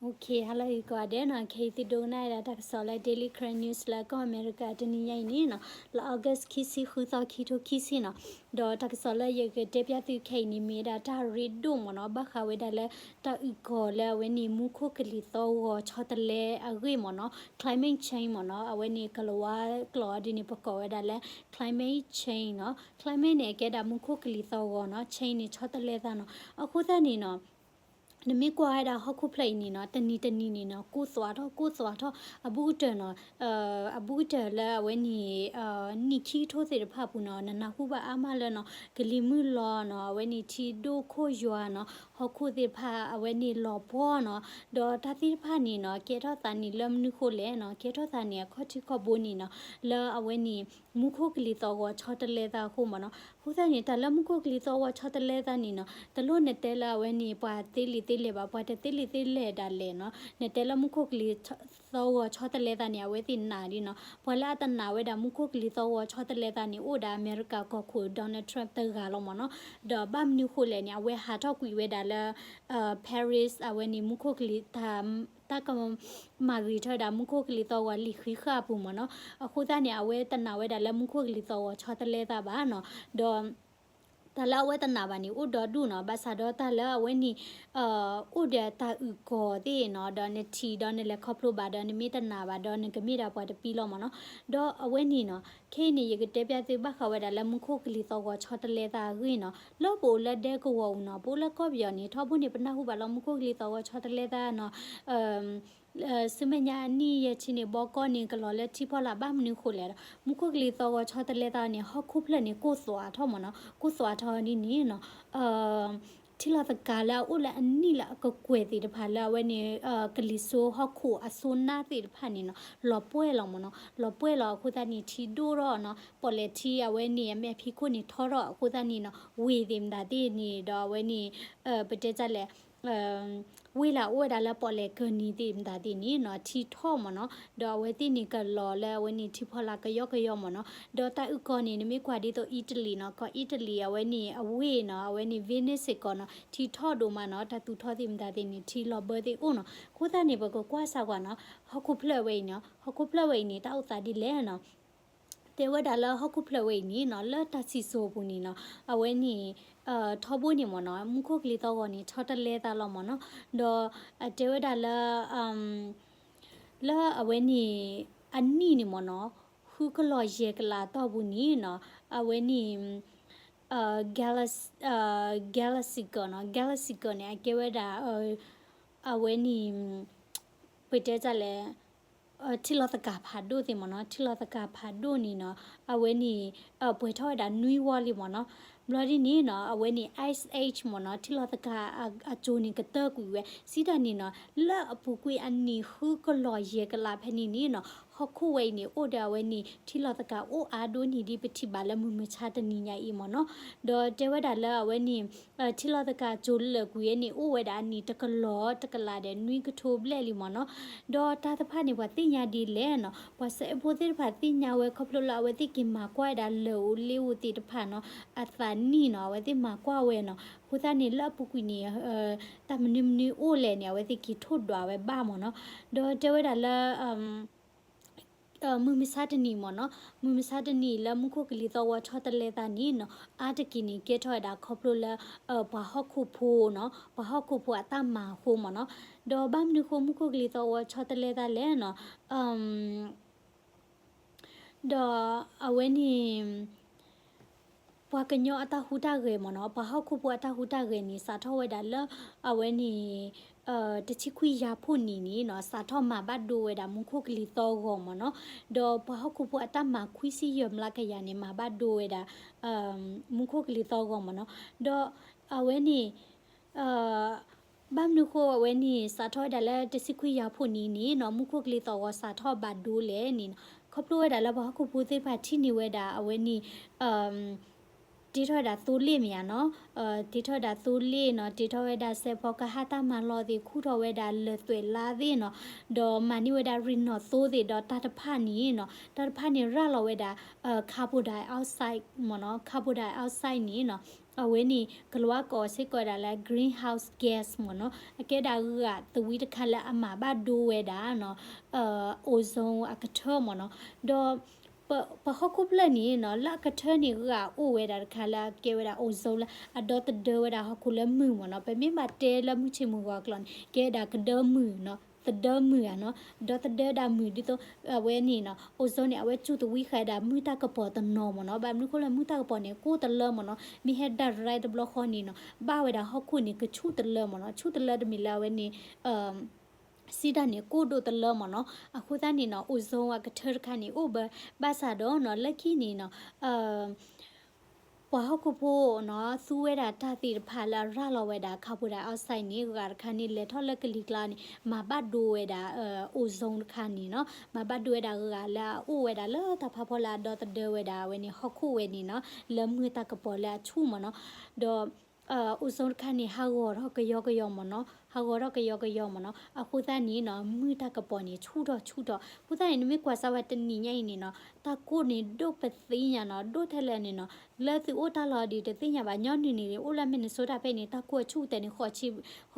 Okay, hello ကိးဂၤဒဲးနီၤ, ခဲအံၤသုဒိကနၣ်ဝဲဒၣ်တၢ်ကစီၣ်လၢ Daily Karen News လၢကီၢ်အမဲရကၤတနံၤညါအံၤန့ၣ်နီၤ, လၢ August ခံဆံ ဃုသီ ခံထိခံဆံနီၤ, ဒီးတၢ်ကစီၣ်လၢယကတဲပျၢ်သုခဲအံၤန့ၣ် မ့ၢ်ဝဲဒၣ်တၢ်ရ့ဒိၣ်မ့ၢ်နီၤ, ဘၣ်ဃးဝဲဒၣ်လၢတၢ်အုၣ်ကီၤလၢအဝဲန့ၣ် မူခိၣ်ကလံၤသီဂီၤဆီတလဲအဂ့ၢ်မ့ၢ်နီၤ, climate change မ့ၢ်နီၤ, အဝဲန့ၣ်ကလၤဝါကျိာ်ဒ်န့ၣ် ပကိးဝဲဒၣ်လၢ climate change နီၤ, climate န့ၣ် အကဲဒၣ်မူခိၣ်ကလံၤသီဂီၤနီၤ, change န့ၣ် ဆီတလဲသးနီၤ, အဃိသတးန့ၣ်နီၤ နမ့ၢ်ကွၢ်ဝဲဒၣ်ဟီၣ်ခိၣ်ဖျၢၣ်အံၤန့ၣ်နီၤ, တနံၤတနံၤန့ၣ်နီၤ ကိၢ်သွးထီၣ် ကိၢ်သွးထီၣ် အဘူးကတၢၢ်နီၤ, အဘူးကတၢၢ်လၢအဝဲန့ၣ် နံၣ်ခံကထိသ့ၣ်တဖၣ်အပူၤနီၤ, နနၢ်ဟူဘၣ်အါမးလၢနီၤ ကလံၤမုၢ်လီၤနီၤ, အဝဲန့ၣ်ထံဒိၣ်ခိၣ်ယွၤနီၤ, ဟီၣ်ခိၣ်သ့ၣ်တဖၣ်အဝဲန့ၣ်လီၤပှီၢ်နီၤ, ဒီးတၢ်သ့ၣ်တဖၣ်န့ၣ်နီၤ ကဲထီၣ်သးန့ၣ်လၢမနုၤဃိလဲၣ်နီၤ, ကဲထီၣ်သးန့ၣ်အခီၣ်ထံးခီၣ်ဘိန့ၣ်နီၤ, လၢအဝဲန့ၣ် မူခိၣ်ကလံၤသီဂီၤဆီတလဲသးအဃိမ့ၢ်နီၤ, အဃိသတးန့ၣ် တၢ်လၢမူခိၣ်ကလံၤသီဂီၤဆီတလဲသးန့ၣ်နီၤ, တလိၣ်နတဲလၢအဝဲန့ၣ် ပှၤသ့လံာ်သ့လဲၢ်ဘၣ်, ပှၤတသ့လံာ်သ့လဲၢ်ဒၣ်လဲာ်နီၤ, နတဲလၢမူခိၣ်ကလံၤသီဂီၤဆီတလဲသးန့ၣ် အဝဲသ့ၣ်နာ်ဒ်နီၤ, ပှၤလၢအတနာ်ဝဲဒၣ်မူခိၣ်ကလံၤသီဂီၤဆီတလဲသးန့ၣ် အိၣ်ဒၣ်အမဲရကၤကီၢ်ခိၣ် Donald Trump တဂၤလီၤမ့ၢ်နီၤ, ဒီးဘၣ်မနုၤဃိလဲၣ်န့ၣ် အဝဲဟးထီၣ်ကွံာ်ဝဲဒၣ်လၢ Paris အဝဲန့ၣ်မူခိၣ်ကလံၤ တၢ်ကမၤဂ့ၤထီၣ်ဝဲဒၣ်မူခိၣ်ကလံၤသီဂီၤလံာ်ဃံးဃာ်အပူၤမ့ၢ်နီၤ, အဃိသတးန့ၣ် အဝဲတနာ်ဝဲဒၣ်လၢမူခိၣ်ကလံၤသီဂီၤဆီတလဲသးဘၣ်နီၤ, ဒီး တၢ်လၢအဝဲတနာ်ဘၣ်န့ၣ် အိၣ်ဒီဒူၣ်နီၤ, ဘၣ်ဆၣ်ဒီးတၢ်လၢအဝဲန့ၣ် အိၣ်ဒီးတၢ်အုၣ်ကီၤသ့ၣ်နီၤ, ဒီးနထံၣ်ဒီးနလဲၤခီဖျိဘၣ်ဒီး နမ့ၢ်တနာ်ဘၣ်ဒီး နကမ့ၢ်ဒၣ်ပှၤတပံၤလီၤမ့ၢ်နီၤ, ဒီးအဝဲန့ၣ်နီၤ ခဲအံၤန့ၣ် ယကတဲပျၢ်သုဘၣ်ဃးဝဲဒၣ်လၢမူခိၣ်ကလံၤသီဂီၤဆီတလဲသးအဂ့ၢ်နီၤ, လၢပအိၣ်လၢဒဲကဝီၤပူၤနီၤ, ပအိၣ်လၢကီၢ်ပယီၤန့ၣ် ထီဘိန့ၣ် ပနၢ်ဟူဘၣ်လီၤမူခိၣ်ကလံၤသီဂီၤဆီတလဲသးနီၤ ဆူမဲာ်ညါအနံၣ်ယဲၢ်ဆံန့ၣ် ဘီကီၢ်န့ၣ် ကလီၤလၢထံဖီလာ် ဘၣ်မနုၤဃိလဲၣ်ဒီး မူခိၣ်ကလံၤသီဂီၤဆီတလဲသးန့ၣ် ဟီၣ်ခိၣ်ဖျၢၣ်န့ၣ် ကိၢ်သွးထီၣ်မ့ၢ်နီၤ, ကိၢ်သွးထီၣ်ဒ်န့ၣ်နီၤ ထံလီၤသကၤလၢအအိၣ်လၢအနံၣ်လၢအကကွဲၢ်သ့ၣ်တဖၣ်လၢအဝဲန့ၣ် ကလံၤစိဟီၣ်ခိၣ်အစိနါသ့ၣ်တဖၣ်န့ၣ်နီၤ လီၤပှဲၢ်လီၤမ့ၢ်နီၤ, လီၤပှဲၢ်လီၤအဃိသတးန့ၣ် ထံဒိၣ်ထီၣ်နီၤ, ပီၣ်လဲၣ်ထံအဝဲန့ၣ် အမဲာ်ဖံးခိၣ်န့ၣ်ထီထီၣ်အဃိသတးန့ၣ်နီၤ ဝ့ၢ်သ့ၣ်မတၤသ့ၣ်န့ၣ်ဒီးအဝဲန့ၣ် ပတဲတၢ်လဲၣ် ဝ့ၢ်လၢအအိၣ်ဝဲဒၣ်လၢပီၣ်လဲၣ်ကၢၢ်နံၤသ့ၣ်မတၤသ့ၣ်န့ၣ်နီၤ ထံထီၣ်မ့ၢ်နီၤ, ဒီးအဝဲသ့ၣ်န့ၣ်ကလီၤလၢအဝဲန့ၣ်ထံဖီလာ်ကယီကယီမ့ၢ်နီၤ, ဒီးတၢ်အုၣ်ကီၤန့ၣ် နမ့ၢ်ကွၢ်ဒ်သိး Italy နီၤ, ကီၢ် Italy အဝဲန့ၣ် အဝ့ၢ်နီၤ, အဝဲန့ၣ် Venice စ့ၢ်ကီးနီၤ ထံထီၣ်ဒိၣ်မးနီၤ, တၢ်သူၣ်ထီၣ်သ့ၣ်မတၤသ့ၣ်န့ၣ် ထံလီၤဘၢသ့ၣ်အိၣ်နီၤ, အဃိသတးန့ၣ် ပကကွၢ်စၢ်ကွၢ်နီၤ, ဟီၣ်ခိၣ်ဖျၢၣ်ဝဲအံၤနီၤ, ဟီၣ်ခိၣ်ဖျၢၣ်ဝဲအံၤန့ၣ် တၢ်အိၣ်သးဒ်လဲၣ်နီၤ တဲဝဲဒၣ်လၢဟီၣ်ခိၣ်ဖျၢၣ်ဝဲအံၤန့ၣ်နီၤ, လၢတၢ်စံၣ်စိၤအပူၤန့ၣ်နီၤ, အဝဲန့ၣ် ထီဘိန့ၣ်မ့ၢ်နီၤ, မူခိၣ်ကလံၤသီဂီၤန့ၣ် ဆီတလဲသးလီၤမ့ၢ်နီၤ, ဒီးအတဲဝဲဒၣ်လၢ လၢအဝဲန့ၣ် အနံၣ်န့ၣ်မ့ၢ်နီၤ, ဃုကလီၤယဲၢ်ကလးတီၢ်ပူၤန့ၣ်နီၤ, အဝဲန့ၣ် Galaxy နီၤ, Galaxy န့ၣ် အကဲဝဲဒၣ် အဝဲန့ၣ် ပတဲတၢ်လဲၣ် ထံလီၤသကၤဖးဒိၣ်သ့ၣ်မ့ၢ်နီၤ, ထံလီၤသကၤဖးဒိၣ်န့ၣ်နီၤ, အဝဲန့ၣ် ပှဲၤထီၣ်ဝဲဒၣ်နွံဝီလံမ့ၢ်နီၤ, ဘျီဒ်န့ၣ်နီၤ အဝဲန့ၣ် Ice Age မ့ၢ်နီၤ, ထံလီၤသကၤအစိၤန့ၣ် ကတၢၢ်ကွံာ်ဝဲ, စံးတၢ်န့ၣ်နီၤ လၢအပူၤကွံာ်အနံၣ်ဃုကလီၤယဲၢ်ကလးဖဲန့ၣ်န့ၣ်နီၤ, ဟီၣ်ခိၣ်ဝဲအံၤန့ၣ် အိၣ်ဒီးအဝဲန့ၣ် ထံလီၤသကၤအိၣ်အါဒိၣ်န့ၢ်ဒံးပထံၣ်ဘၣ်လၢမုၢ်မဆါတနံၤညါအံၤမ့ၢ်နီၤ, ဒီးတဲဝဲဒၣ်လၢအဝဲန့ၣ် ထံလီၤသကၤစိၤလၢာ်ကွံာ်ဝဲန့ၣ် အိၣ်ဝဲဒၣ်အနံၣ်တကလီၤတကလးဒီးနွံကထိဘျဲၣ်လံမ့ၢ်နီၤ, ဒီးတၢ်တဖၣ်န့ၣ် ပှၤသ့ၣ်ညါဒ်လဲၣ်နီၤ, ပှၤစဲးဖိသ့ၣ်တဖၣ်သ့ၣ်ညါဝဲခီဖျိလၢအဝဲသ့ၣ်က့ၤမၤကွၢ်ဝဲဒၣ်လၢၢ်ဧိၤလ့ဧိၤသ့ၣ်တဖၣ်နီၤ, အသးနံၣ်နီၤ အဝဲသ့ၣ်မၤကွၢ်ဝဲနီၤ, အဃိသတးန့ၣ် လၢအပူၤကွံာ်န့ၣ် တၢ်မနုၤမနုၤအိၣ်လဲၣ်န့ၣ် အဝဲသ့ၣ်က့ၤထိၣ်ဒွးဝဲဘၣ်မ့ၢ်နီၤ, ဒီးတဲဝဲဒၣ်လၢ မုၢ်မဆါတနံၤမ့ၢ်နီၤ, မုၢ်မဆါတနံၤလၢမူခိၣ်ကလံၤသီၣ်ဝီၤဆီတလဲသးန့ၣ်နီၤ, အါတက့ၢ်န့ၣ် ကဲထီၣ်ဝဲဒၣ်ခီဖျိလၢ ပှၤဟီၣ်ခိၣ်ဖိနီၤ, ပှၤဟီၣ်ခိၣ်ဖိအတၢ်မၤအဃိမ့ၢ်နီၤ, ဒီးဘၣ်မနုၤဃိမူခိၣ်ကလံၤသီၣ်ဝီၤဆီတလဲသးလဲၣ်နီၤ ဒီးအဝဲန့ၣ် ပှၤကညီအတၢ်ဟူးတၢ်ဂဲၤမ့ၢ်နီၤ, ပှၤဟီၣ်ခိၣ်ဖိအတၢ်ဟူးတၢ်ဂဲၤန့ၣ် စးထီၣ်ဝဲဒၣ်လၢ အဝဲန့ၣ် တဆံခွံယၤဖှိၣ်နံၣ်န့ၣ်နီၤ, စးထီၣ်မၤဘၣ်ဒိဝဲဒၣ်မူခိၣ်ကလံၤသီၣ်ဂီၤမ့ၢ်နီၤ, ဒီးပှၤဟီၣ်ခိၣ်ဖိအတၢ်မၤခွံဆံယဲၢ်မျးကယၤန့ၣ် မၤဘၣ်ဒိဝဲဒၣ် မူခိၣ်ကလံၤသီၣ်ဂီၤမ့ၢ်နီၤ, ဒီးအဝဲန့ၣ် ဘၣ်မနုၤဃိအဝဲန့ၣ် စးထီၣ်ဝဲဒၣ်လၢတဆံခွံယၤဖှိၣ်နံၣ်န့ၣ်နီၤ, မူခိၣ်ကလံၤသီၣ်ဂီၤစးထီၣ်ဘၣ်ဒိလဲၣ်န့ၣ်နီၤ, ခီဖျိဝဲဒၣ်လၢပှၤဟီၣ်ခိၣ်ဖိသ့ၣ်တဖၣ်ထံၣ်န့ၢ်ဝဲဒၣ်အဝဲန့ၣ် တ့ထီၣ်ဝဲဒၣ်သိလ့ၣ်မ့ၢ်ဧါနီၤ, တ့ထီၣ်ဝဲဒၣ်သိလ့ၣ်နီၤ, တ့ထီၣ်ဝဲဒၣ်စဲးဖီကဟၣ်တၢ်မၤလီၢ်သ့ၣ်, ခူၣ်ထီၣ်ဝဲဒၣ်လၢၢ်သွဲၣ်လါသ့ၣ်နီၤ, ဒီးမၤန့ၢ်ဝဲဒၣ်ရ့ၣ်နီၣ်သိသ့ၣ်, ဒီးတၢ်တဖၣ်န့ၣ်နီၤ, တၢ်တဖၣ်န့ၣ်ရၤလီၤဝဲဒၣ် carbon dioxide မ့ၢ်နီၤ, carbon dioxide န့ၣ်နီၤ အဝဲန့ၣ် ကလၤဝါကိးစ့ၢ်ကီးဝဲဒၣ်လၢ greenhouse gas မ့ၢ်နီၤ, အကဲဒၣ်ဂၤသဝံတခါလၢအမၤဘၣ်ဒိဝဲဒၣ်နီၤ ozone အကထၢမ့ၢ်နီၤ, ဒီး ပဟီၣ်ခိၣ်ဖျၢၣ်န့ၣ်နီၤ လၢအကထၢန့ၣ် ဂၤအိၣ်ဝဲဒၣ်တခါလၢအကဲဝဲဒၣ် ozone လၢအဒီသဒၢဝဲဒၣ်ဟီၣ်ခိၣ်လၢမုၢ်မ့ၢ်နီၤ, ပမ့ၢ်ဘၣ်တဲလၢမုၢ်ဆ့ၣ်မုၢ်ဂီၤအကျိာ်န့ၣ် ကဲဒၣ်ကဒၢမုၢ်နီၤ, သဒၢမုၢ်ဧါနီၤ, ဒီသဒၢဒၣ်မုၢ်ဒ်သိး အဝဲန့ၣ်နီၤ ozone န့ၣ် အဝဲစူၢ်သဝံဃာ်ဒၣ်မုၢ်တၢ်ကပီၤတနီၤမ့ၢ်နီၤ, ဘၣ်မနုၤအဃိလၢမုၢ်တၢ်ကပီၤန့ၣ် ကိၢ်တလၢမ့ၢ်နီၤ, မ့ၢ်ဟဲဒၣ်ရဲတဘျီဃီန့ၣ်နီၤ ဘၣ်ဝဲဒၣ်ဟီၣ်ခိၣ်န့ၣ် ကဆူၣ်တလၢမ့ၢ်နီၤ, ဆူၣ်တလၢတမ့ၢ်လၢအဝဲန့ၣ် စံးတၢ်န့ၣ် ကိၢ်ဒိၣ်တလၢမ့ၢ်နီၤ, အဃိသတးန့ၣ်နီၤ ozone အကထၢတခါန့ၣ် အိၣ်ဘၣ် ဘၣ်ဆၣ်ဒီးနီၤ လၢခံန့ၣ်နီၤ ပှၤဟီၣ်ခိၣ်ဖိနီၤ သူဝဲဒၣ်တၢ်သ့ၣ်တဖၣ်လၢအရၤလီၤဝဲဒၣ် carbon dioxide န့ၣ် ဂၤတခါန့ၣ် လဲၤထီၣ်လၢကလံၤကျါန့ၣ် မၤဘၣ်ဒိဝဲဒၣ် ozone တခါန့ၣ်နီၤ, မၤဘၣ်ဒိဝဲဒၣ်ဂၤလၢအအိၣ်ဝဲဒၣ်လၢတၢ်ဖးဖီလာ်အဒီသဒၢဝဲဒၣ် အဝဲန့ၣ်ဟီၣ်ခိၣ်ဝဲန့ၣ်နီၤ, လၢမုၢ်တၢ်ကပီၤလၢအဆူၣ်မ့ၢ်နီၤ, ဒီး ozone တခါန့ၣ် ဟးဂီၤထီၣ်ကယီကယီမ့ၢ်နီၤ, ဟးဂီၤထီၣ်ကယီကယီမ့ၢ်နီၤ, အဃိသတးန့ၣ်နီၤ မုၢ်တၢ်ကပီၤန့ၣ် ဆူၣ်ထီၣ်ဆူၣ်ထီၣ်, အဃိသတးန့ၣ် နမ့ၢ်ကွၢ်စၢ်ဝဲတနံၤညါအံၤန့ၣ်နီၤ တၢ်ကိၢ်န့ၣ်ဒိၣ်ပသ့ၣ်ညါနီၤ, ဒိၣ်ထဲလဲၣ်န့ၣ်နီၤ, လၢသုအိၣ်တၢ်လီၢ်ဒ်တသ့ၣ်ညါဘၣ်, ညီနုၢ်န့ၣ် အိၣ်လၢ Minnesota ဖဲန့ၣ် တၢ်ကိၢ်အဆူၣ်ကတၢၢ်န့ၣ် ဃိ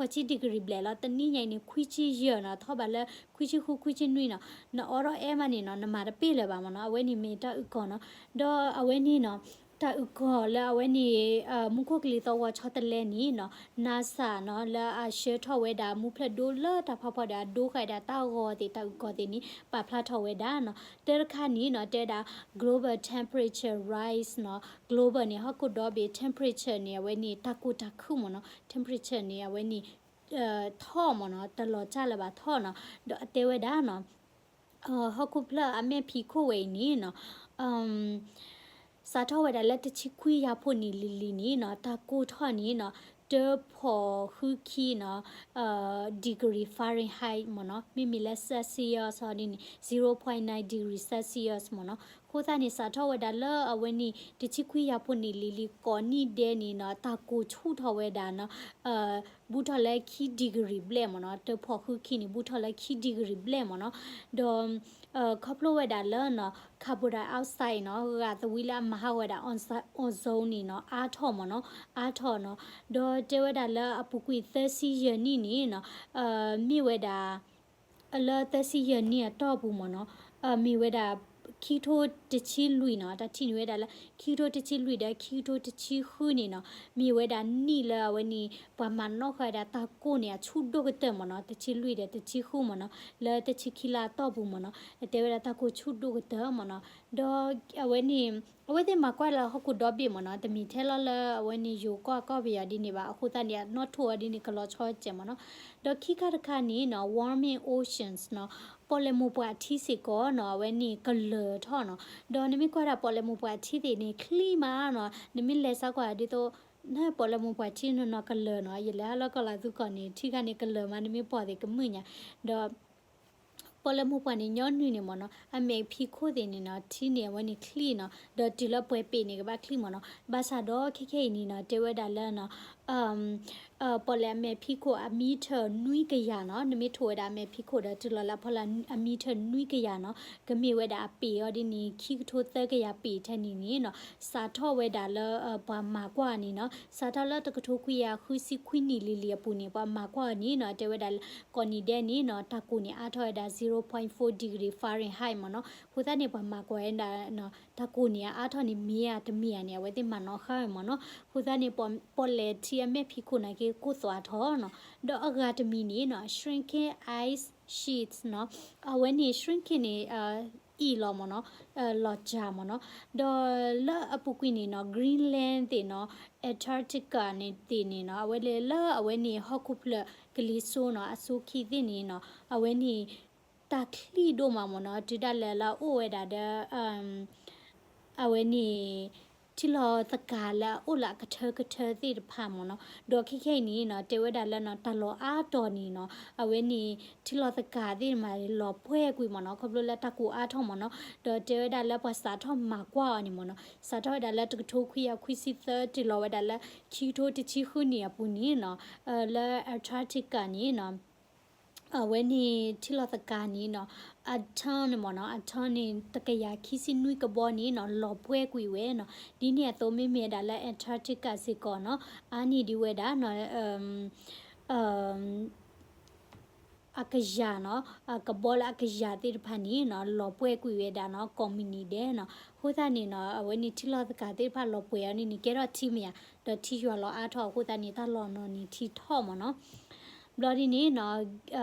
းဆံ degree ဘျဲၣ်လီၤ, တနံၤညါအံၤန့ၣ် ခွံဆံယဲၢ်နီၤ, ထီၣ်ဘၣ်လၢခွံဆံဃု ခွံဆံနွံနီၤ, နအိးထီၣ်အဲၣ်မးန့ၣ်နီၤ နမၤတပ့ၢ်လၢၤဘၣ်မ့ၢ်နီၤ, အဝဲန့ၣ်မ့ၢ်တၢ်အုၣ်ကီၤနီၤ, ဒီးအဝဲန့ၣ်နီၤ တၢ်အုၣ်ကီၤလၢအဝဲန့ၣ် မူခိၣ်ကလံၤသီၣ်ဂီၤဆီတလဲန့ၣ်နီၤ NASA နီၤ လၢအဆှၢထီၣ်ဝဲဒၣ်မူဖျၢၣ်ဒိလၢတၢ်ဖးဖီဒီးအဒိဃာ်ဒၣ်တၢ်ဂီၤသ့ၣ် တၢ်အုၣ်ကီၤသ့ၣ်န့ၣ် ပာ်ဖျါထီၣ်ဝဲဒၣ်နီၤ, တၢ်တခါန့ၣ်နီၤ တဲဝဲဒၣ် global temperature rise နီၤ, global န့ၣ် ဟီၣ်ခိၣ်ဒီဘ့ၣ်, temperature န့ၣ် အဝဲန့ၣ် တၢ်ကိၢ်တၢ်ခုၣ်မ့ၢ်နီၤ, temperature န့ၣ် အဝဲန့ၣ် ထီၣ်မ့ၢ်နီၤ, တလီၤစၢ်လၢၤဘၣ်ထီၣ်နီၤ, ဒီးအတဲဝဲဒၣ်နီၤ ဟီၣ်ခိၣ်ဖျၢၣ်အမဲာ်ဖံးခိၣ်ဝဲအံၤန့ၣ်နီၤ စးထီၣ်ဝဲဒၣ်လၢတဆံခွံယၤဖိနံၣ်လံၤလံၤန့ၣ်နီၤ တၢ်ကိၢ်ထီၣ်န့ၣ်နီၤ တၢဖီၣ်ဃုခံနီၤ degree Fahrenheit မ့ၢ်နီၤ, မ့မ့ၢ်လၢ Celsius အီၤဒ်န့ၣ် zero point nine degree Celsius မ့ၢ်နီၤ, အဃိသတးန့ၣ် စးထီၣ်ဝဲဒၣ်လၢအဝဲန့ၣ် တဆံခွံယၤဖိနံၣ်လံၤလံၤ ကိးနံၣ်ဒဲးန့ၣ်နီၤ တၢ်ကိၢ်ဆူၣ်ထီၣ်ဝဲဒၣ်နီၤ ဘူးထီၣ်လၢခံ degree ဘျဲၣ်မ့ၢ်နီၤ, တၢဖီၣ်ဃုခံန့ၣ် ဘူးထီၣ်လၢခံ degree ဘျဲၣ်မ့ၢ်နီၤ, ဒီး ခီဖျိဝဲဒၣ်လၢနီၤ carbon dioxide နီၤ ဂၤသဝံလၢအမၤဟးဂီၤဝဲဒၣ် ozone န့ၣ်နီၤ အါထီၣ်မ့ၢ်နီၤ, အါထီၣ်နီၤ, ဒီးတဲဝဲဒၣ်လၢအပူၤကွံာ်သၢဆံယဲၢ်နံၣ်န့ၣ်နီၤ မ့ၢ်ဝဲဒၣ် လၢသၢဆံယဲၢ်နံၣ်အတီၢ်ပူၤမ့ၢ်နီၤ, မ့ၢ်ဝဲဒၣ် ခံကထိတဆံလွံၢ်နီၤ, တၢ်ထံၣ်န့ၢ်ဝဲဒၣ်လၢ ခံကထိတဆံလွံၢ်ဒီး ခံကထိတဆံဃုန့ၣ်နီၤ, မ့ၢ်ဝဲဒၣ်နံၣ်လၢအဝဲန့ၣ် ပှၤမၤနီၣ်ဃာ်ဝဲဒၣ်တၢ်ကိၢ်န့ၣ် အဆူၣ်ဒိၣ်ကတၢၢ်မ့ၢ်နီၤ, တဆံလွံၢ်ဒီးတဆံဃုမ့ၢ်နီၤ, လၢတဆံခံလါအတီၢ်ပူၤမ့ၢ်နီၤ, တဲဝဲဒၣ်တၢ်ကိၢ်ဆူၣ်ဒိၣ်ကတၢၢ်မ့ၢ်နီၤ, ဒီးအဝဲန့ၣ် အဝဲသ့ၣ်မၤကွၢ်လၢဟီၣ်ခိၣ်ဒီဘ့ၣ်မ့ၢ်နီၤ, တမ့ၢ်ထဲလီၤလၢအဝဲန့ၣ်ယိၤကီၢ်ကီၢ်ပယီၤဒ်န့ၣ်ဘၣ်, အဃိသတးန့ၣ် အနီၣ်ထိၣ်အီၤဒ်န့ၣ် ကလီၤဆီစဲးမ့ၢ်နီၤ, ဒီးခံခါတခါန့ၣ်နီၤ warming oceans နီၤ, ပီၣ်လဲၣ်မိၢ်ပှၢ်ထံစ့ၢ်ကီးနီၤ အဝဲန့ၣ်ကလၢၤထီၣ်နီၤ, ဒီးနမ့ၢ်ကွၢ်ဒၣ်ပီၣ်လဲၣ်မိၢ်ပှၢ်ထံသ့ၣ်န့ၣ် ချံမးနီၤ, နမ့ၢ်လဲၤစးကွၢ်ဒ်သိး နပီၣ်လဲၣ်မိၢ်ပှၢ်ထံနီၢ်နီၢ်ကလၢၤနီၤ, ယလဲၤဟးလၢကီၢ်လၤသူကီၢ်န့ၣ် ထံခါန့ၣ်ကလၢၤမး နမ့ၢ်ပီၣ်သ့ၣ်ကမုာ်ညါ, ဒီး ပီၣ်လဲၣ်မိၢ်ပှၢ်န့ၣ် ညီနုၢ်န့ၣ်မ့ၢ်နီၤ, အမဲာ်ဖံးခိၣ်သ့ၣ်န့ၣ်နီၤ, ထံန့ၣ်အဝဲန့ၣ်ချံနီၤ, ဒီးတုၤလၢပှဲၤပ့ၤန့ၣ်ကဘၣ်ချံမ့ၢ်နီၤ, ဘၣ်ဆၣ်ဒီးခဲခဲအံၤန့ၣ်နီၤ, တဲဝဲဒၣ်လၢနီၤ, ပီၣ်လဲၣ်အမဲာ်ဖံးခိၣ်အမံထၢၣ်နွံကယၤနီၤ, နမ့ၢ်ထိၣ်ဝဲဒၣ်အမဲာ်ဖံးခိၣ်ဒီး တုၤလီၤလၢအဖီလာ်အမံထၢၣ်နွံကယၤနီၤ, ကမ့ၢ်ဝဲဒၣ်အပ့ၤအီၤဒ်န့ၣ် ခံကထိသၢကယၤပ့ၤထဲန့ၣ်န့ၣ်နီၤ, စးထီၣ်ဝဲဒၣ်လၢ ပှၤမၤကွၢ်အီၤန့ၣ်နီၤ, စးထီၣ်လၢတကထိခွံကယၤဃုဆံခွံနံၣ်လံၤလံၤအပူၤန့ၣ် ပှၤမၤကွၢ်အီၤန့ၣ်နီၤ, တဲဝဲဒၣ်ကိးနံၣ်ဒဲးန့ၣ်နီၤ, တၢ်ကိၢ်န့ၣ်အါထီၣ်ဝဲဒၣ် zero point four degree Fahrenheit မ့ၢ်နီၤ, အဃိသတးန့ၣ် ပှၤမၤကွၢ်ဝဲဒၣ် တၢ်ကိၢ်န့ၣ်အါထီၣ်န့ၣ် မ့ၢ်ဧါတမ့ၢ်ဧါန့ၣ် အဝဲသ့ၣ်မၤနီၣ်ဃာ်ဝဲမ့ၢ်နီၤ, အဃိသတးန့ၣ် ပီၣ်လဲၣ်ထံအမဲာ်ဖံးခိၣ်န့ၣ်က့ၤကိၢ်သွးထီၣ်နီၤ, ဒီးအဂၤတမံၤန့ၣ်နီၤ shrinking ice sheets နီၤ, အဝဲန့ၣ် shrinking န့ၣ် အံၣ်လီၤမ့ၢ်နီၤ, လီၤစှၤမ့ၢ်နီၤ, ဒီးလၢအပူၤကွံာ်န့ၣ်နီၤ Greenland သ့ၣ်နီၤ, Antarctica န့ၣ်သ့ၣ်န့ၣ်နီၤ, အဝဲလၢလၢအဝဲန့ၣ်ဟီၣ်ခိၣ်ဖျၢၣ်ကလံၤစိနီၤ, အစိခံသ့ၣ်န့ၣ်နီၤ, အဝဲန့ၣ် တၢ်ချံၣ်ဒိၣ်မးမ့ၢ်နီၤ, တုၤဒၣ်လဲာ်လၢအအိၣ်ဝဲဒၣ်ဒီး အဝဲန့ၣ် ထံလီၤသကၤလၢအအိၣ်လၢအကထၢကထၢသ့ၣ်တဖၣ်မ့ၢ်နီၤ, ဒီးခဲခဲအံၤန့ၣ်နီၤ တဲဝဲဒၣ်လၢနီၤ တၢ်လီၢ်အါတီၤန့ၣ်နီၤ အဝဲန့ၣ် ထံလီၤသကၤသ့ၣ်မးလီၤပှဲၤကွံာ်မ့ၢ်နီၤ, ခီဖျိလၢတၢ်ကိၢ်အါထီၣ်မ့ၢ်နီၤ, ဒီးတဲဝဲဒၣ်လၢပှၤစးထီၣ်မၤကွၢ်အီၤန့ၣ်မ့ၢ်နီၤ, စးထီၣ်ဝဲဒၣ်လၢတကထိခွံကယၤခွံဆံသၢ တုၤလီၤဝဲဒၣ်လၢ ခံကထိတဆံဃုနံၣ်အပူၤန့ၣ်နီၤ, လၢ Antarctica န့ၣ်နီၤ အ အဝဲန့ၣ်ထံလီၤသကၤန့ၣ်နီၤ, အ ton မ့ၢ်နီၤ, အ ton န့ၣ် တကယၤခံဆံနွံကဘီန့ၣ်နီၤ လီၤပှဲၢ်ကွံာ်ဝဲနီၤ. ဒ်န့ၣ်အသိးမ့မ့ၢ်ဝဲဒၣ်လၢ Antarctica စ့ၢ်ကီးနီၤ, အါန့ၢ်ဒံးဝဲဒၣ်နီၤ အကယၤနီၤ, ကဘီလၢအကယၤသ့ၣ်တဖၣ်န့ၣ်နီၤ လီၤပှဲၢ်ကွံာ်ဝဲဒၣ်နီၤ ကိးမုၢ်နံၤဒဲးနီၤ. အဃိသတးန့ၣ်နီၤ အဝဲန့ၣ်ထံလီၤသကၤသ့ၣ်တဖၣ်လီၤပှဲၤအီၤန့ၣ်န့ၣ် ကဲထီၣ်ထံမ့ၢ်ဧါ, ဒီးထံယွၤလီၤအါထီၣ်အဃိသတးန့ၣ် တၢ်လီၢ်နီၤန့ၣ်ထံထီၣ်မ့ၢ်နီၤ. ဘျီဒ်န့ၣ်နီၤ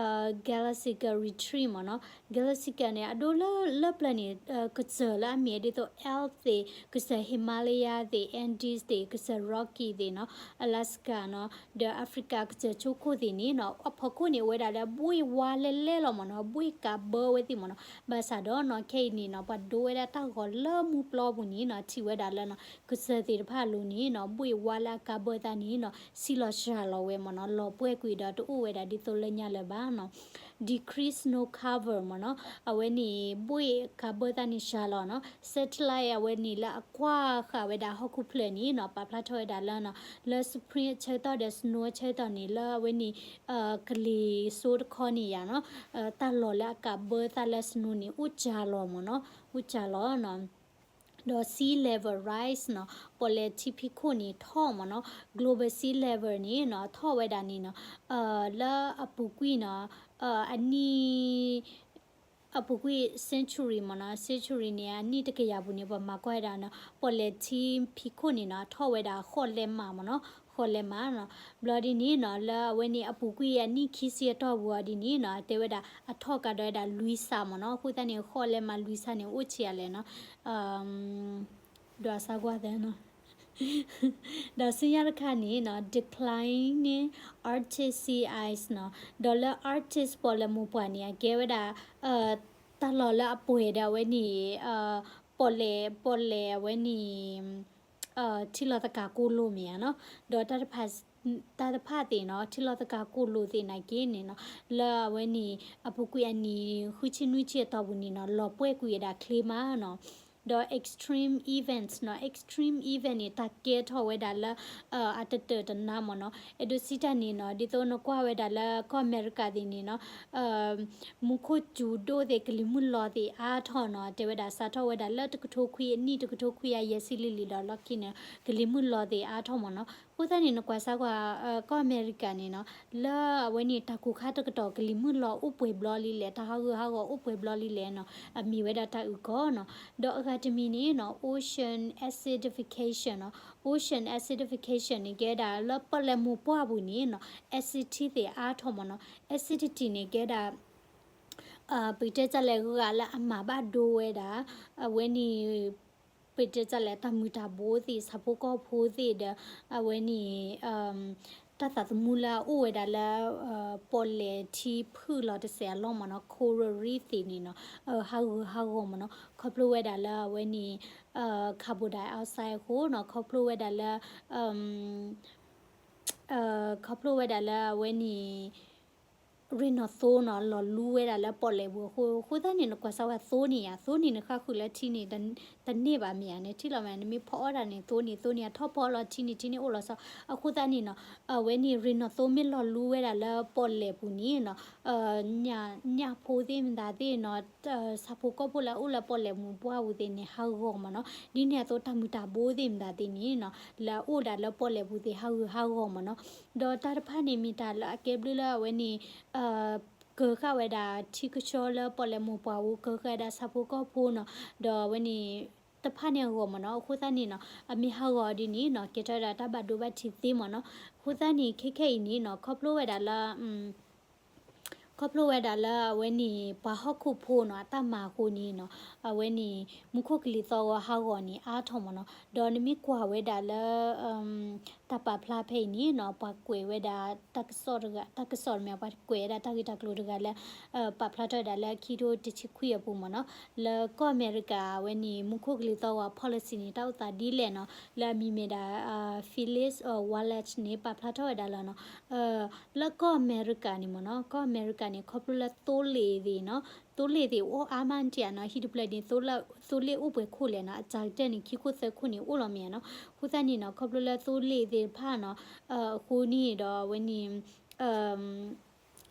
Glacial retreat မ့ၢ်နီၤ, Glacial န့ၣ် အဒိလၢလၢပျၢၤန့ၣ် ကစၢၢ်လၢအမ့ၢ်ဒ်သိး Alps သ့ၣ်, ကစၢၢ် Himalaya သ့ၣ်, Andes သ့ၣ်, ကစၢၢ် Rocky သ့ၣ်နီၤ, Alaska နီၤ, ဒီး Africa ကစၢၢ်ဆိခိၣ်သ့ၣ်န့ၣ်နီၤ အဖီခိၣ်န့ၣ်အိၣ်ဝဲဒၣ်လၢဘှ့ၣ်ဝါလဲလဲလီၤမ့ၢ်နီၤ, ဘှ့ၣ်ကးဘၢဝဲသ့ၣ်မ့ၢ်နီၤ. ဘၣ်ဆၣ်ဒီးနီၤ ခဲအံၤန့ၣ်နီၤ ပှၤဒိဝဲဒၣ်တၢ်ဂီၤလၢမူပျီပူၤန့ၣ်နီၤ ထံၣ်ဝဲဒၣ်လၢနီၤ ကစၢၢ်သ့ၣ်တဖၣ်အလိၤန့ၣ်နီၤ ဘှ့ၣ်ဝါလၢအကးဘၢသးန့ၣ်နီၤ ဆံးလီၤစှၤလီၤဝဲမ့ၢ်နီၤ, လီၤပှဲၢ်ကွံာ်ဒီးတအိၣ်ဝဲဒၣ်ဒ်သိးလၢညါလၢၤဘၣ်နီၤ. Decreased snow cover မ့ၢ်နီၤ, အဝဲန့ၣ် ဘှ့ၣ်ကးဘၢသးန့ၣ်စှၤလီၤနီၤ. Satellite အဝဲန့ၣ်လၢအကွၢ်ဃာ်ဝဲဒၣ်ဟီၣ်ခိၣ်ဖျၢၣ်န့ၣ်နီၤ ပာ်ဖျါထီၣ်ဝဲဒၣ်လၢနီၤ လၢ spring အဆၢကတီၢ်ဒီး snow အဆၢကတီၢ်န့ၣ် လၢအဝဲန့ၣ် ကလံၤစိးတခီန့ၣ်ယါနီၤ တၢ်လီၢ်လၢအကးဘၢသးလၢ snow န့ၣ် အိၣ်စှၤလီၤမ့ၢ်နီၤ, အိၣ်စှၤလီၤနီၤ. ဒီး sea level rise နီၤ, ပီၣ်လဲၣ်ထံဖံးခိၣ်န့ၣ်ထီၣ်မ့ၢ်နီၤ, global sea level န့ၣ်နီၤ ထီၣ်ဝဲဒၣ်န့ၣ်နီၤ လၢအပူၤကွံာ်နီၤ အနံၣ် အပူၤကွံာ် century မ့ၢ်နီၤ, century န့ၣ် အနံၣ်တကယၤပူၤန့ၣ် ပမၤကွၢ်ဝဲဒၣ်နီၤ ပီၣ်လဲၣ်ထံဖံးခိၣ်န့ၣ်နီၤ ထီၣ်ဝဲဒၣ်ဃိးလဲမးမ့ၢ်နီၤ, ဃိးလဲမးနီၤ. ဘျီဒ်န့ၣ်နီၤ လၢအဝဲန့ၣ်အပူၤကွံာ်အနံၣ်ခံဆံအတီၢ်ပူၤအီၤဒ်န့ၣ်နီၤ တဲဝဲဒၣ်အထီၣ်ကဒီးဝဲဒၣ်လွံၢ်စးမ့ၢ်နီၤ. အဃိသတးန့ၣ် ဃိးလဲမးလွံၢ်စးန့ၣ် အိၣ်ဆံးအါလဲၣ်နီၤ ဒွးဆါကွၢ်သၢနီၤ ဒီးဆူညါတခါန့ၣ်နီၤ declining Arctic sea ice နီၤ, ဒီးလၢ Arctic ပီၣ်လဲၣ်မိၢ်ပှၢ်န့ၣ် အကဲဝဲဒၣ် တၢ်လီၢ်လၢအပှဲၤဒီးအဝဲန့ၣ် ပီၣ်လဲၣ် ပီၣ်လဲၣ်အဝဲန့ၣ် ထံလီၤသကၤကိၢ်လိၣ်မ့ၢ်ဧါနီၤ, ဒီးတၢ်တဖၣ် တၢ်တဖၣ်သ့ၣ်နီၤ ထံလီၤသကၤကိၢ်လိၣ်သ့ၣ်နာ်က့န့ၣ်နီၤ လၢအဝဲန့ၣ် အပူၤကွံာ်အနံၣ်ဃုဆံနွံဆံအတီၢ်ပူၤန့ၣ်နီၤ လီၤပှဲၢ်ကွံာ်ဝဲဒၣ်ချ့မးနီၤ. ဒီး extreme events နီၤ extreme event န့ၣ် တၢ်ကဲထီၣ်ဝဲဒၣ်လၢ အတတၢၢ်တနါမ့ၢ်နီၤ. အဲၣ်ဒိးစံးတၢ်န့ၣ်နီၤ ဒ်သိးနကွၢ်ဝဲဒၣ်လၢကီၢ်အမဲရကၤသ့ၣ်န့ၣ်နီၤ မူခိၣ်စူၤဒိၣ်သ့ၣ် ကလံၤမုၢ်လီၤသ့ၣ်အါထီၣ်နီၤ တဲဝဲဒၣ်စးထီၣ်ဝဲဒၣ်လၢတကထိခွံအနံၣ် တကထိခွံကယၤယဲၢ်ဆံလံၤလံၤဒီးလီၢ်ခံန့ၣ် ကလံၤမုၢ်လီၤသ့ၣ်အါထီၣ်မ့ၢ်နီၤ. အဃိသတးန့ၣ် နကွၢ်စၢ်ကွၢ် ကီၢ်အမဲရကၤန့ၣ်နီၤ လၢအဝဲန့ၣ်တၢ်ကိၢ်ခါတကတီၢ် ကလံၤမုၢ်လီၤအိၣ်ပှဲၤဘျီလံလဲၣ် တၢ်ဟးဂူာ်ဟးဂီၤအိၣ်ပှဲၤဘျီလံလဲၣ်နီၤ အမ့ၢ်ဝဲဒၣ်တၢ်အုၣ်ကီၤနီၤ. ဒီးအဂၤတမံၤန့ၣ်နီၤ ocean acidification နီၤ ocean acidification န့ၣ် ကဲဝဲဒၣ်လၢပီၣ်လဲၣ်မိၢ်ပှၢ်ပူၤန့ၣ်နီၤ acidity သ့ၣ်အါထီၣ်မ့ၢ်နီၤ. acidity န့ၣ် ကဲဝဲဒၣ် ပကတဲတၢ်လဲၣ် ဂၤလၢအမၤဘၣ်ဒိဝဲဒၣ် အဝဲန့ၣ် ပကတဲတၢ်လဲၣ် တၢ်မုၢ်တၢ်ဘိသ့ၣ် ဆၣ်ဖိကီၢ်ဖိသ့ၣ်ဒီး အဝဲန့ၣ် တၢ်သးသမူလၢအအိၣ်ဝဲဒၣ်လၢ ပီၣ်လဲၣ်ထံဖုၣ်လီၤတစဲးအလီၢ်မ့ၢ်နီၤ coral reef သ့ၣ်န့ၣ်နီၤ ဟးဂူာ်ဟးဂီၤမ့ၢ်နီၤ ခီဖျိဝဲဒၣ်လၢအဝဲန့ၣ် carbon dioxide အဃိနီၤ ခီဖျိဝဲဒၣ်လၢ ခီဖျိဝဲဒၣ်လၢအဝဲန့ၣ် ရ့ၣ်နီၣ်သိနီၤ လီၤလူဝဲဒၣ်လၢပီၣ်လဲၣ်ပူၤအဃိ အဃိသတးန့ၣ် နကွၢ်စၢ်ဝဲသိန့ၣ်ယါ သိန့ၣ်နဃၣ်ဃုာ်လၢထံန့ၣ် တန့ၢ်ဘၣ်မ့ၢ်ဧါန့ၣ် ထံၣ်လီၤမ့ၢ် နမ့ၢ်ဖီအီၣ်တၢ်န့ၣ် သိန့ၣ် သိန့ၣ်အထီၣ်ဖီအီၣ်လီၤထံန့ၣ် ထံန့ၣ်အိၣ်လီၤဆီ အဃိသတးန့ၣ်နီၤ အဝဲန့ၣ်ရ့ၣ်နီၣ်သိမ့ၢ်လီၤလူဝဲဒၣ်လၢပီၣ်လဲၣ်ပူၤန့ၣ်နီၤ ညၣ်ဖိသ့ၣ်မတၤသ့ၣ်နီၤ ဆၣ်ဖိကီၢ်ဖိလၢအအိၣ်လၢပီၣ်လဲၣ်မူၤပှၢ်ပူၤသ့ၣ်န့ၣ် ဟးဂီၤမ့ၢ်နီၤ ဒ်န့ၣ်အသိးတၢ်မုၢ်တၢ်ဘိသ့ၣ်မတၤသ့ၣ်န့ၣ်နီၤ လၢအအိၣ်ဒၣ်လၢပီၣ်လဲၣ်ပူၤသ့ၣ် ဟးဂူာ်ဟးဂီၤမ့ၢ်နီၤ ဒီးတၢ်တဖၣ်န့ၣ်မ့ၢ်တၢ်လၢအကဲဘျုးလၢအဝဲန့ၣ် ကၢၤဃာ်ဝဲဒၣ်ထံကဆှီလၢပီၣ်လဲၣ်မူၤပှၢ်ပူၤ ကၢၤဃာ်ဝဲဒၣ်ဆၣ်ဖိကီၢ်ဖိနီၤ ဒီးအဝဲန့ၣ် တဖၣ်န့ၣ်အဂီၢ်မ့ၢ်နီၤ အဃိသတးန့ၣ်နီၤ အမ့ၢ်ဟးဂီၤဒ်န့ၣ်နီၤ ကဲထီၣ်ဝဲဒၣ်တၢ်ဘၣ်ဒိဘၣ်ထံးသ့မ့ၢ်နီၤ အဃိသတးန့ၣ် ခဲခဲအံၤန့ၣ်နီၤ ခီဖျိဝဲဒၣ်လၢ ခီဖျိဝဲဒၣ်လၢအဝဲန့ၣ် ပှၤဟီၣ်ခိၣ်ဖိနီၤ အတၢ်မၤအဃိန့ၣ်နီၤ အဝဲန့ၣ် မူခိၣ်ကလံၤသီၣ်ဂီၤဟးဂီၤန့ၣ် အါထီၣ်မ့ၢ်နီၤ ဒီးနမ့ၢ်ကွၢ်ဝဲဒၣ်လၢ တၢ်ပာ်ဖျါဖဲအံၤန့ၣ်နီၤ ပှၤကွဲးဝဲဒၣ်တၢ်ကစီၣ်တဂၤ တၢ်ကစီၣ်တမ့ၢ် ပှၤကွဲးဝဲဒၣ်တၢ်ဂ့ၢ်တၢ်ကျိၤတဂၤလၢ ပာ်ဖျါထီၣ်ဝဲဒၣ်လၢခံထိတဆံခွံအပူၤမ့ၢ်နီၤ လၢကီၢ်အမဲရကၤအဝဲန့ၣ် မူခိၣ်ကလံၤသီၣ်ဂီၤ policy န့ၣ် တၢ်အိၣ်သးဒ်လဲၣ်နီၤ လၢအမံၤမ့ၢ်ဒၣ် Felix Walters န့ၣ် ပာ်ဖျါထီၣ်ဝဲဒၣ်လၢနီၤ လၢကီၢ်အမဲရကၤန့ၣ်မ့ၢ်နီၤ ကီၢ်အမဲရကၤန့ၣ် ခီဖျိလၢသိလ့ၣ်သ့ၣ်နီၤ သိလ့ၣ်သ့ၣ်အိၣ်အါမးတံၢ်ဧါနီၤ ဟံၣ်တဖျၢၣ်န့ၣ် သိလ့ၣ်အိၣ်ပှဲၤခိၣ်လဲၣ်နီၤ အစှၤကတၢၢ်န့ၣ် ခံခိၣ်သၢခိၣ်န့ၣ်အိၣ်လီၤမ့ၢ်ဧါနီၤ အဃိသတးန့ၣ်နီၤ ခီဖျိလၢသိလ့ၣ်သ့ၣ်တဖၣ်နီၤ အဃိန့ၣ်ဒီးအဝဲန့ၣ်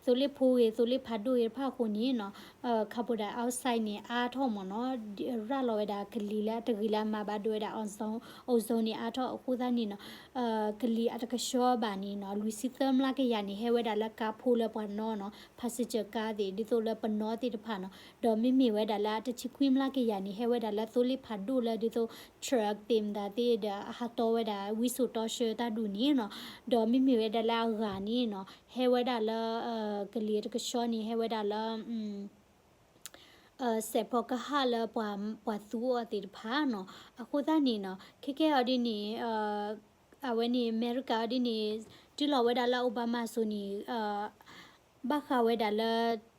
သိလ့ၣ်ဖိဂ့ၤ သိလ့ၣ်ဖးဒိၣ်ဂ့ၤတဖၣ်အဃိန့ၣ်နီၤ carbon dioxide န့ၣ် အါထီၣ်မ့ၢ်နီၤ ရၤလီၤဝဲဒၣ်ကလံၤလၢအတဂ့ၤလၢအမၤဘၣ်ဒိဝဲဒၣ် ozone, ozone န့ၣ် အါထီၣ်အဃိသတးန့ၣ်နီၤ ကလံၤအတကဆှီဘၣ်န့ၣ်နီၤ လွံၢ်ဆံသၢမျးကယၤန့ၣ် ဟဲဝဲဒၣ်လၢကါဖိလၢပှၤနီၤနီၤ passenger car သ့ၣ် ဒ်သိးလၢပနီၤသ့ၣ်တဖၣ်နီၤ ဒီးမ့မ့ၢ်ဝဲဒၣ်လၢအတဆံခွံမျးကယၤန့ၣ် ဟဲဝဲဒၣ်လၢသိလ့ၣ်ဖးဒိၣ်လၢဒ်သိး truck သ့ၣ်မတၤသ့ၣ်ဒီး အဟးတီဝဲဒၣ်ဝံစိာ်တီဆှၢတၢ်ဒူၣ်န့ၣ်နီၤ ဒီးမ့မ့ၢ်ဝဲဒၣ်လၢအဂၤန့ၣ်နီၤ ဟဲဝဲဒၣ်လၢ ကလံၤတကဆှီန့ၣ် ဟဲဝဲဒၣ်လၢ စဲးဖီကဟၣ်လၢပှၤသူအီၤသ့ၣ်တဖၣ်နီၤ အဃိသတးန့ၣ်နီၤ ခဲကဲအီၤဒ်န့ၣ် အဝဲန့ၣ် အမဲရကၤအီၤဒ်န့ၣ် တုၤလီၤဝဲဒၣ်လၢ Obama စိၤန့ၣ် ဘၣ်ဃးဝဲဒၣ်လၢ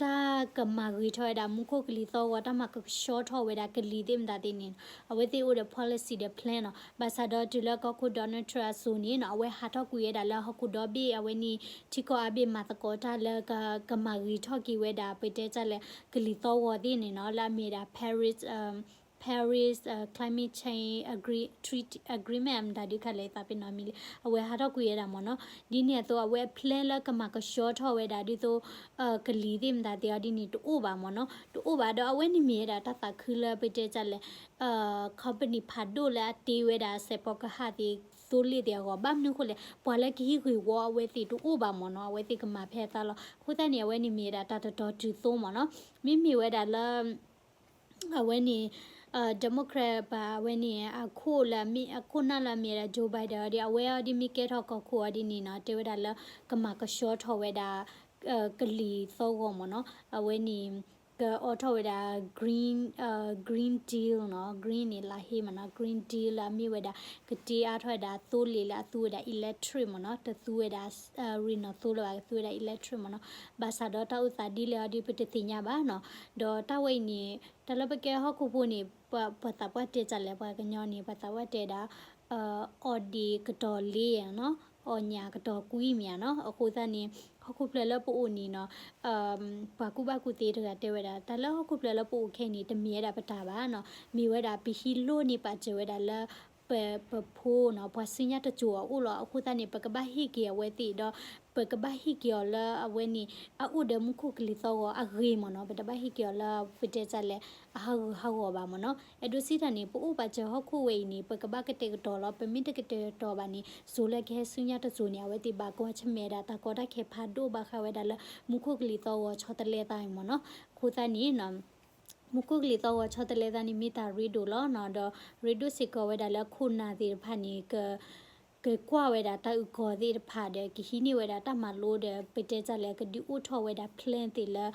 တၢ်ကမၤဂ့ၤထီၣ်ဝဲဒၣ်မူခိၣ်ကလံၤသီၣ်ဂီၤ တၢ်မၤကဆှီထီၣ်ဝဲဒၣ်ကလံၤသ့ၣ်မတၤသ့ၣ်န့ၣ် အဝဲသ့ၣ်အိၣ်ဒီး policy ဒီး plan နီၤ ဘၣ်ဆၣ်ဒီးတုၤလၢကီၢ်ခိၣ် Donald Trump အစိၤန့ၣ်နီၤ အဝဲဟးထီၣ်ကွံာ်ဝဲဒၣ်လၢဟီၣ်ခိၣ်ဒီဘ့ၣ် အဝဲန့ၣ် ထံကီၢ်အါဘ့ၣ်မၤသကိးတၢ်လၢ ကမၤဂ့ၤထီၣ်က့ၤဝဲဒၣ် ပတဲတၢ်လၢ ကလံၤသီၣ်ဂီၤသ့ၣ်န့ၣ်နီၤ လၢအမ့ၢ်ဒၣ် Paris Paris Climate Change Agree- Treaty Agreement မတၤဒုးခါလဲၣ် သးပ့ၤနီၣ်မံၤလံ အဝဲဟးထီၣ်ကွံာ်ဝဲဒၣ်မ့ၢ်နီၤ ဒ်န့ၣ်အသိး အဝဲအ plan လၢကမၤကဆှီထီၣ်ဝဲဒၣ်ဒ်သိး ကလံၤသ့ၣ်မတၤသ့ၣ်အီၤဒ်န့ၣ် တအိၣ်ဘၣ်မ့ၢ်နီၤ တအိၣ်ဘၣ်ဒီး အဝဲန့ၣ်မ့ၢ်ဝဲဒၣ်တၢ်သးခုလၢပတဲတၢ်လၢ company ဖးဒိၣ်လၢအတ့ဝဲဒၣ်စဲးဖီကဟၣ်သ့ၣ် သိလ့ၣ်သ့ၣ်အဂီၢ် ဘၣ်မနုၤအဃိလဲၣ် ပှၤလၢကဟံးဂ့ၢ်ဝီအဝဲသ့ၣ်တအိၣ်ဘၣ်မ့ၢ်နီၤ အဝဲသ့ၣ်ကမၤဖဲအသးလီၤ အဃိသတးန့ၣ် အဝဲန့ၣ်မ့ၢ်ဝဲဒၣ်တၢ်တတီၤတုၤသိမ့ၢ်နီၤ မ့မ့ၢ်ဝဲဒၣ်လၢ အဝဲန့ၣ် Democrat ပှၤအဝဲန့ၣ် အခိၣ်လၢ အခိၣ်နၢ်လၢအမ့ၢ်ဝဲဒၣ် Joe Biden အီၤဒ် အဝဲအီၤဒ်မ့ၢ်ကဲထီၣ်ကီၢ်ခိၣ်အီၤဒ်န့ၣ်နီၤ တဲဝဲဒၣ်လၢ ကမၤကဆှီထီၣ်ဝဲဒၣ် ကလံၤသီၣ်ဂီၤမ့ၢ်နီၤ အဝဲန့ၣ် ကအိးထီၣ်ဝဲဒၣ် green green deal နီၤ green န့ၣ် လၢဟ့မ့ၢ်နီၤ green deal လၢအမ့ၢ်ဝဲဒၣ် ကတ့အါထီၣ်ဝဲဒၣ်သိလ့ၣ်လၢအသူဝဲဒၣ် electric မ့ၢ်နီၤ တသူဝဲဒၣ် ရ့ၣ်နီၣ်သိလၢၤဘၣ် ကသူဝဲဒၣ် electric မ့ၢ်နီၤ ဘၣ်ဆၣ်ဒီးတၢ်အိၣ်သးဒ်လဲၣ်အီၤဒ်ပတသ့ၣ်ညါဘၣ်နီၤ ဒီးတၢ်ဝဲအံၤန့ၣ် တၢ်လၢပကဲဟီၣ်ခိၣ်ဖိန့ၣ် ပှၤသးပှၢ်တဲတၢ်လဲၣ် ပှၤကညီန့ၣ် ပှၤသးပှၢ်တဲဒၣ် အီၣ်ဒ့ကတီၤလ့နီၤ အီၣ်ညၣ်ကတီၤကွံမ့ၢ်ဧါနီၤ အဃိသတးန့ၣ် ဟီၣ်ခိၣ်ဖျၢၣ်လၢပအိၣ်န့ၣ်နီၤ ပှၤကူၣ်ဘၣ်ကူၣ်သ့တဂၤတဲဝဲဒၣ် တၢ်လၢဟီၣ်ခိၣ်ဖျၢၣ်လၢပအိၣ်ခဲအံၤန့ၣ် တမ့ၢ်ဝဲဒၣ်ပတၢ်ဘၣ်နီၤ မ့ၢ်ဝဲဒၣ်ပဟံးလိၢ်န့ၢ်ပာ်စၢၤဝဲဒၣ်လၢ ပ ပဖိနီၤ ပှၤဆူညါတစိၤအအိၣ်လီၤ အဃိသတးန့ၣ် ပကဘၣ်ဟ့ၣ်က့ၤအဝဲသ့ၣ်ဒီး ပကဘၣ်ဟ့ၣ်က့ၤအီၤလၢအဝဲန့ၣ် အအိၣ်ဒီးမူခိၣ်ကလံၤသီၣ်ဂီၤအဂ့ၤမ့ၢ်နီၤ ပတဘၣ်ဟ့ၣ်က့ၤအီၤလၢပတဲတၢ်လဲၣ် အဟးဂူာ်ဟးဂီၤဘၣ်မ့ၢ်နီၤ အဲၣ်ဒိးစံးတၢ်န့ၣ် ပအိၣ်ပာ်စၢၤဟီၣ်ခိၣ်ဝဲအံၤန့ၣ် ပကဘၣ်ကတဲာ်ကတီၤလီၤ ပမ့ၢ်တကတဲာ်ကတီၤဘၣ်န့ၣ် စိၤလၢကဟဲဆူညါတစိၤန့ၣ် အဝဲသ့ၣ်ဘၣ်ကွၢ်ဆၢၣ်မဲာ်ဒၣ်တၢ်ကီတၢ်ခဲဖးဒိၣ်ဘၣ်ဃးဝဲဒၣ်လၢ မူခိၣ်ကလံၤသီၣ်ဂီၤဆီတလဲသးအံၤမ့ၢ်နီၤ အဃိသတးန့ၣ် မူခိၣ်ကလံၤသီၣ်ဂီၤဆီတလဲသးန့ၣ် မ့ၢ်တၢ်ရ့ဒိၣ်လီၤနီၤ ဒီးရ့ဒိၣ်စ့ၢ်ကီးဝဲဒၣ်လၢခိၣ်နၢ်သ့ၣ်တဖၣ်န့ၣ် က ကကွၢ်ဝဲဒၣ်တၢ်အုၣ်ကီၤသ့ၣ်တဖၣ်ဒီး ကဟံးန့ၢ်ဝဲဒၣ်တၢ်မၤလိဒီး ပတဲတၢ်လၢကဒုးအိၣ်ထီၣ်ဝဲဒၣ် plan သ့ၣ်လၢ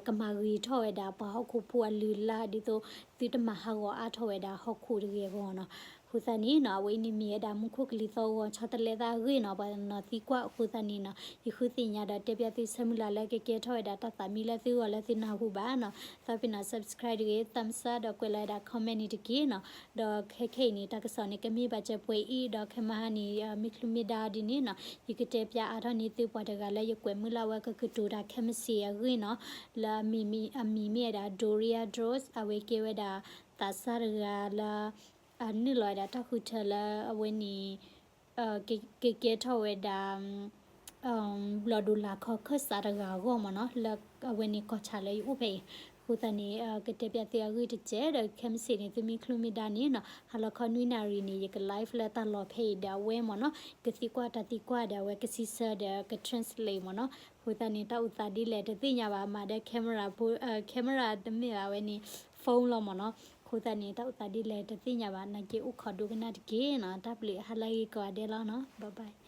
ကမၤဂ့ၤထီၣ်ဝဲဒၣ်ပှၤဟီၣ်ခိၣ်ဖိအလုၢ်အလၢ် ဒ်သိးသုတမၤဟးဂီၤအါထီၣ်ဝဲဒၣ်ဟီၣ်ခိၣ်တဂ့ၤအဂီၢ်နီၤ အဃိသတးန့ၣ်နီၤ အဝဲအံၤန့ၣ်မ့ၢ်ဝဲဒၣ်မူခိၣ်ကလံၤသီၣ်ဂီၤဆီတလဲသးအဂ့ၢ်နီၤ ပှၤနီၢ်သံကွၢ်အဃိသတးန့ၣ်နီၤ ယဃုသ့ၣ်ညါဒီးတဲပျၢ်သုဆၢမုၢ်လၢ်လၢကကဲထီၣ်ဝဲဒၣ်တၢ်သးမံလၢသုဂီၢ်လၢသုနၢ်ဟူဘၣ်နီၤ သးပ့ၤနီၣ် subscribe တဂ့ၤ thumbs up ဒီးကွဲးလီၤဝဲဒၣ် comment န့ၣ်တက့ၢ်နီၤ ဒီးခဲခဲအံၤန့ၣ် တၢ်ကစီၣ်န့ၣ် ကမ့ၢ်ဘၣ်စၢၤပှဲၤအံၤ ဒီးခဲမဟါန့ၣ် မ့ၢ်ချုးမ့ၢ်ဒါအီၤဒ်န့ၣ်နီၤ ယကတဲပျၢ်အါထီၣ်န့ၢ်သုပှၤတဂၤလၢ ယကွဲးမုၢ်လၢ်ဝဲကကတိၤတၢ်ခဲမုၢ်ဆ့ၣ်အဂ့ၢ်နီၤ လၢအမံၤမ့ၢ်ဝဲဒၣ် Doria Droz အဝဲကဲဝဲဒၣ် သးစၢ်တဂၤလၢ အနုာ်လီၤဝဲဒၣ်တၢ်ဃုထၢလၢအဝဲန့ၣ် ကကဲထီၣ်ဝဲဒၣ် ဘျီၣ်ဒိၣ်လာ်ခီခၢၣ်စးတဂၤအဂီၢ်မ့ၢ်နီၤ လၢအဝဲန့ၣ်ကီၢ်ဆၣ်လၢယအိၣ်ဖဲအံၤ အဃိသတးန့ၣ် ကတဲပျၢ်သုအဂ့ၢ်တစဲးဒီး ခဲမုၢ်ဆ့ၣ်န့ၣ် သုမ့ၢ်ချုးမ့ၢ်ဒါန့ၣ်နီၤ ဟါလီၤခီနွံနၣ်ရံၣ်န့ၣ် ယက live လၢတၢ်လီၢ်ဖဲအံၤဒီးအဝဲမ့ၢ်နီၤ ကသံကွၢ်တၢ်သံကွၢ်ဒီးအဝဲကစံးဆၢဒီးက translate မ့ၢ်နီၤ အဃိသတးန့ၣ် တၢ်အိၣ်သးဒ်လဲၣ်တသ့ၣ်ညါဘၣ် မၤဒီး camera ဖိ camera တမ့ၢ်ဘၣ်ဝဲန့ၣ် phone လီၤမ့ၢ်နီၤ အဃိသတးန့ၣ် တၢ်အိၣ်သးဒ်လဲၣ်တသ့ၣ်ညါဘၣ် နာ်က့အိၣ်ခိးဒိကနၣ်တက့ၢ်နီၤ တၢ်ဘျုးဟါလၢဂ့ၤကိးဂၤဒဲးလီၤနီၤ bye bye